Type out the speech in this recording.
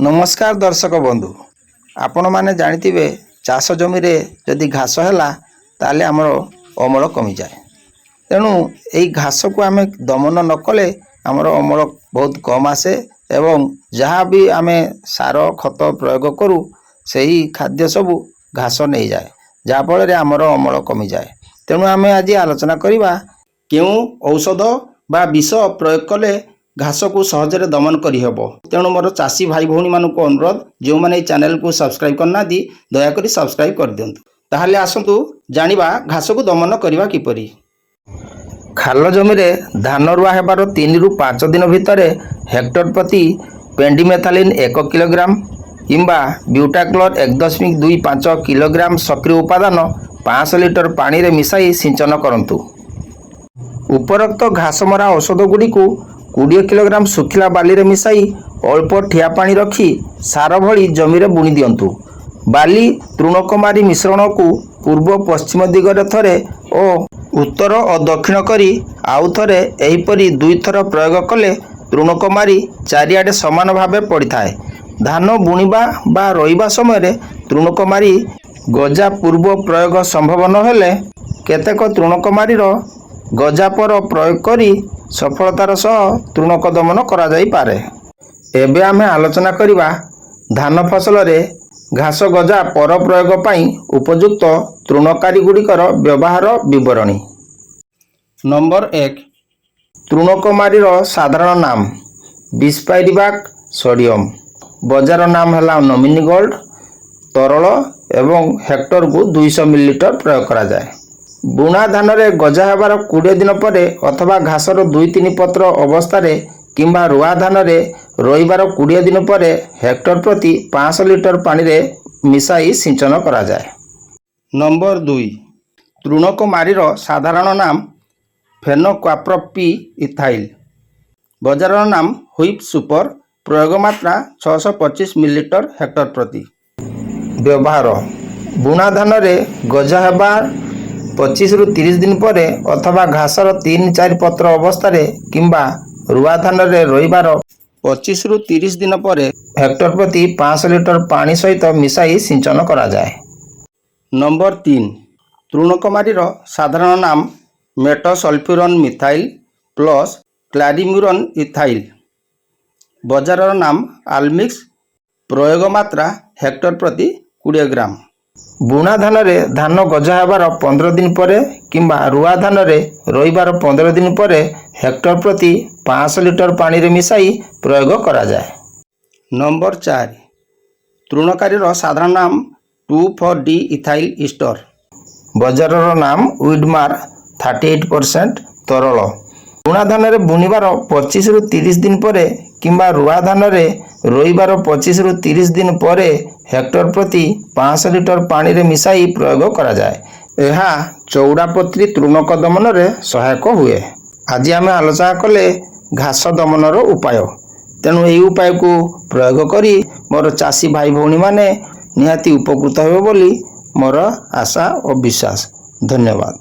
ନମସ୍କାର ଦର୍ଶକ ବନ୍ଧୁ, ଆପଣମାନେ ଜାଣିଥିବେ, ଚାଷ ଜମିରେ ଯଦି ଘାସ ହେଲା, ତାହେଲେ ଆମର ଅମଳ କମିଯାଏ। ତେଣୁ ଏଇ ଘାସକୁ ଆମେ ଦମନ ନ କଲେ ଆମର ଅମଳ ବହୁତ କମ୍ ଆସେ ଏବଂ ଯାହା ବି ଆମେ ସାର ଖତ ପ୍ରୟୋଗ କରୁ, ସେହି ଖାଦ୍ୟ ସବୁ ଘାସ ନେଇଯାଏ, ଯାହାଫଳରେ ଆମର ଅମଳ କମିଯାଏ। ତେଣୁ ଆମେ ଆଜି ଆଲୋଚନା କରିବା, କେଉଁ ଔଷଧ ବା ବିଷ ପ୍ରୟୋଗ କଲେ ଘାସକୁ ସହଜରେ ଦମନ କରିହେବ। ତେଣୁ ମୋର ଚାଷୀ ଭାଇ ଭଉଣୀମାନଙ୍କୁ ଅନୁରୋଧ, ଯେଉଁମାନେ ଏହି ଚ୍ୟାନେଲକୁ ସବସ୍କ୍ରାଇବ୍ କରିନାହାନ୍ତି, ଦୟାକରି ସବସ୍କ୍ରାଇବ୍ କରିଦିଅନ୍ତୁ। ତାହେଲେ ଆସନ୍ତୁ ଜାଣିବା, ଘାସକୁ ଦମନ କରିବା କିପରି। ଖାଲ ଜମିରେ ଧାନ ରୁଆ ହେବାର 3ରୁ 5 ଦିନ ଭିତରେ ହେକ୍ଟର ପ୍ରତି ପେଣ୍ଡିମେଥାଲିନ୍ 1 କିଲୋଗ୍ରାମ କିମ୍ବା ବ୍ୟୁଟାକ୍ଲୋର 1.25 କିଲୋଗ୍ରାମ ସକ୍ରିୟ ଉପାଦାନ 500 ଲିଟର ପାଣିରେ ମିଶାଇ ସିଞ୍ଚନ କରନ୍ତୁ। ଉପରୋକ୍ତ ଘାସମରା ଔଷଧ ଗୁଡ଼ିକୁ 20 କିଲୋଗ୍ରାମ ଶୁଖିଲା ବାଲିରେ ମିଶାଇ ଅଳ୍ପ ଠିଆ ପାଣି ରଖି ସାର ଭଳି ଜମିରେ ବୁଣି ଦିଅନ୍ତୁ। ବାଲି ତୃଣକମାରୀ ମିଶ୍ରଣକୁ ପୂର୍ବ ପଶ୍ଚିମ ଦିଗରେ ଥରେ ଓ ଉତ୍ତର ଓ ଦକ୍ଷିଣ କରି ଆଉ ଥରେ, ଏହିପରି ଦୁଇଥର ପ୍ରୟୋଗ କଲେ ତୃଣକମାରୀ ଚାରିଆଡ଼େ ସମାନ ଭାବେ ପଡ଼ିଥାଏ। ଧାନ ବୁଣିବା ବା ରୋଇବା ସମୟରେ ତୃଣକମାରୀ ଗଜା ପୂର୍ବ ପ୍ରୟୋଗ ସମ୍ଭବ ନହେଲେ, କେତେକ ତୃଣକମାରୀର ଗଜା ପର ପ୍ରୟୋଗ କରି ସଫଳତାର ସହ ତୃଣକ ଦମନ କରାଯାଇପାରେ। ଏବେ ଆମେ ଆଲୋଚନା କରିବା ଧାନ ଫସଲରେ ଘାସ ଗଜା ପର ପ୍ରୟୋଗ ପାଇଁ ଉପଯୁକ୍ତ ତୃଣକାରୀ ଗୁଡ଼ିକର ବ୍ୟବହାର ବିବରଣୀ। ନମ୍ବର 1, ତୃଣକମାରୀର ସାଧାରଣ ନାମ ବିସ୍ପାଇରିବାକ୍ ସୋଡ଼ିୟମ। ବଜାର ନାମ ହେଲା ନୋମିନି ଗୋଲ୍ଡ। ତରଳ ଏବଂ ହେକ୍ଟରକୁ 200 ମିଲିଲିଟର ପ୍ରୟୋଗ କରାଯାଏ। ବୁଣା ଧାନରେ ଗଜା ହେବାର 20 ଦିନ ପରେ ଅଥବା ଘାସର ଦୁଇ ତିନି ପତ୍ର ଅବସ୍ଥାରେ କିମ୍ବା ରୁଆ ଧାନରେ ରୋଇବାର 20 ଦିନ ପରେ ହେକ୍ଟର ପ୍ରତି 500 ଲିଟର ପାଣିରେ ମିଶାଇ ସିଞ୍ଚନ କରାଯାଏ। ନମ୍ବର 2, ତୃଣକମାରୀର ସାଧାରଣ ନାମ ଫେନୋକ୍ୱାପ୍ରପି ଇଥାଇଲ। ବଜାରର ନାମ ହୁଇପ୍ ସୁପର। ପ୍ରୟୋଗ ମାତ୍ରା 625 ମିଲିଲିଟର ହେକ୍ଟର ପ୍ରତି। ବ୍ୟବହାର: ବୁଣା ଧାନରେ ଗଜା ହେବା 25ରୁ 30 ଦିନ ପରେ ଅଥବା ଘାସର ତିନି ଚାରି ପତ୍ର ଅବସ୍ଥାରେ କିମ୍ବା ରୁଆ ଧାନରେ ରୋଇବାର 25ରୁ 30 ଦିନ ପରେ ହେକ୍ଟର ପ୍ରତି 500 ଲିଟର ପାଣି ସହିତ ମିଶାଇ ସିଞ୍ଚନ କରାଯାଏ। ନମ୍ବର 3, ତୃଣକମାରୀର ସାଧାରଣ ନାମ ମେଟୋସଲଫ୍ୟୁରନ୍ ମିଥାଇଲ ପ୍ଲସ୍ କ୍ଲାରିମ୍ୟୁରନ୍ ଇଥାଇଲ। ବଜାରର ନାମ ଆଲମିକ୍ସ। ପ୍ରୟୋଗ ମାତ୍ରା ହେକ୍ଟର ପ୍ରତି 20 ଗ୍ରାମ। ବୁଣା ଧାନରେ ଧାନ ଗଜା ହେବାର 15 ଦିନ ପରେ କିମ୍ବା ରୁଆ ଧାନରେ ରୋଇବାର 15 ଦିନ ପରେ ହେକ୍ଟର ପ୍ରତି 500 ଲିଟର ପାଣିରେ ମିଶାଇ ପ୍ରୟୋଗ କରାଯାଏ। ନମ୍ବର 4, ତୃଣକାରୀର ସାଧାରଣ ନାମ 2,4-ଡି ଇଥାଇଲ ଇଷ୍ଟର। ବଜାରର ନାମ ୱିଡମାର 38% ତରଳ। ବୁଣା ଧାନରେ ବୁଣିବାର 25ରୁ 30 ଦିନ ପରେ କିମ୍ବା ରୁଆ ଧାନରେ ରୋଇବାର 25ରୁ 30 ଦିନ ପରେ ହେକ୍ଟର ପ୍ରତି 500 ଲିଟର ପାଣିରେ ମିଶାଇ ପ୍ରୟୋଗ କରାଯାଏ। ଏହା ଚଉଡ଼ାପତ୍ରୀ ତୃଣକ ଦମନରେ ସହାୟକ ହୁଏ। ଆଜି ଆମେ ଆଲୋଚନା କଲେ ଘାସ ଦମନର ଉପାୟ। ତେଣୁ ଏହି ଉପାୟକୁ ପ୍ରୟୋଗ କରି ମୋର ଚାଷୀ ଭାଇ ଭଉଣୀମାନେ ନିହାତି ଉପକୃତ ହେବେ ବୋଲି ମୋର ଆଶା ଓ ବିଶ୍ୱାସ। ଧନ୍ୟବାଦ।